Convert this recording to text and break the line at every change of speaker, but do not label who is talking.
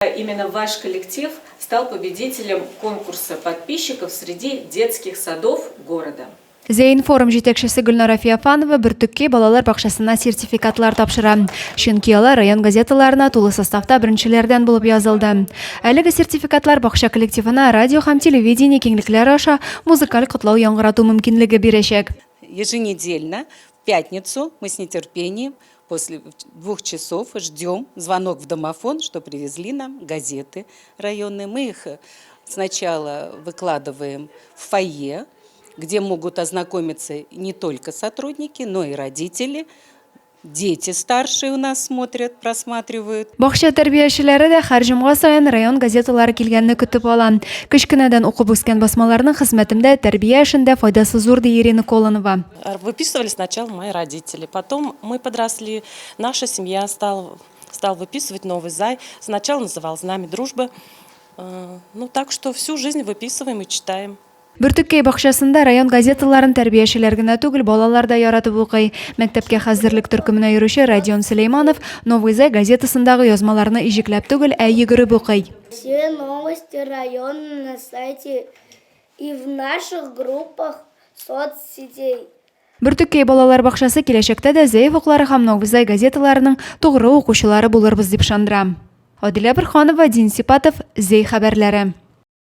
Именно ваш коллектив стал победителем конкурса подписчиков среди детских садов города.
Зәй-информ җитәкчесе Гөлнара Феофанова Бөртеккәй балалар бакчасына сертификатлар тапшыра. Чөнки алар район газеталарына тулы составта беренчеләрдән булып язылды. Әлеге сертификатлар бакча коллективына радио һәм телевидение киңлекләре аша музыкаль котлау яңгырату мөмкинлеге бирәчәк.
Еженедельно в пятницу мы с нетерпением После двух часов ждем звонок в домофон, что привезли нам газеты районные. Мы их сначала выкладываем в фойе, где могут ознакомиться не только сотрудники, но и родители. Дети старшие у нас смотрят, просматривают.
Бакча тәрбиячеләре дә һәр җомга саен район газеталары килгәнне көтеп ала. Кечкенәдән укып үскән басмаларның хезмәтемдә, тәрбия эшендә файдасы зур, ди Ирина Колонова.
Выписывали сначала мои родители, потом мы подросли, наша семья стала, стал выписывать «Новый Зай». Сначала называл «Знамя дружбы». Ну, так что всю жизнь выписываем и читаем.
Бөртеккәй бакчасында район газеталарын тәрбиячеләр генә түгел, балалар да яратып укый. Мәктәпкә хәзерлек төркеменә йөрүче Родион Сөләйманов Новый Зай газетасындагы язмаларны иҗекләп түгел, ә йөгереп укый.
Все новости района на сайте и в наших группах соцсетей.
Бөртеккәй балалар бакчасы киләчәктә дә Зәй офыклары һәм Новый Зай газеталарының тугры укучылары булырбыз дип ышандыра. Адилә Борһанова, Дин Сипатов, Зәй хәбәрләре.